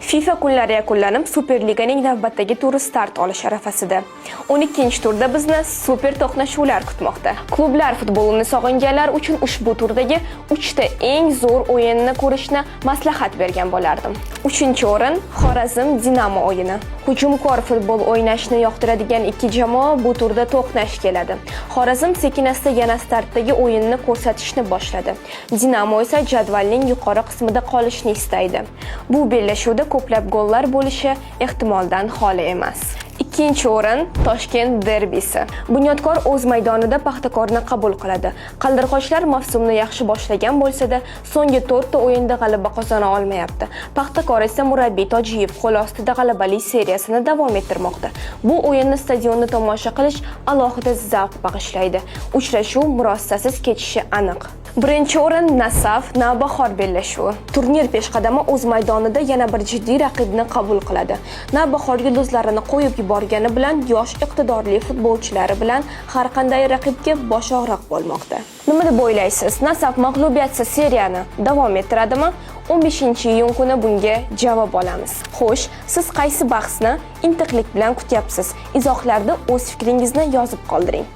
FIFA kunlari yakunlanib, Superliganing navbatdagi turi start olish arafasida. 12-turda bizni super to'qnashuvlar kutmoqda. Klublar futbolini sog'inganlar uchun ushbu turdagi 3 ta eng zo'r o'yinni ko'rishni maslahat bergan bo'lardim. 3-o'rin Xorazm Dinamo o'yini. Hujumkor futbol o'ynashni yoqtiradigan ikki jamoa bu turda to'qnash keladi. Xorazm sekin-asta yana startdagi o'yinni ko'rsatishni boshladi. Dinamo esa jadvalning yuqori qismida qolishni istaydi. Bu bellashuvda ko'plab gollar bo'lishi ehtimoldan xoli emas. Ikkinchi o'rin Toshkent derbisi. Bunyodkor o'z maydonida Paxtakorni qabul qiladi. Qaldirg'ochlar mavsumni yaxshi boshlagan bo'lsa-da, so'nggi 4 ta o'yinda g'alaba qozona olmayapti. Paxtakor esa murabbiy Tojiyev qo'l ostida g'alabali seriyasini davom ettirmoqda. Bu o'yinni stadionda tomosha qilish alohida zavq bag'ishlaydi. Uchrashuv murosasiz kechishi aniq. Birinchi o'rin Nasaf Navbahor bellashuvi. Turnir peshqadami o'z maydonida yana bir jiddiy raqibni qabul qiladi. Navbahor yulduzlarini qo'yib yuborgani bilan yosh, iqtidorli futbolchilari bilan har qanday raqibga bosh og'riq bo'lmoqda. Nima deb o'ylaysiz? Nasaf mag'lubiyatsiz seriyani davom ettiradimi? 15-iyun kuni bunga javob olamiz. Xo'sh, siz qaysi bahsni intiqlik bilan kutyapsiz? Izohlarda o'z fikringizni yozib qoldiring.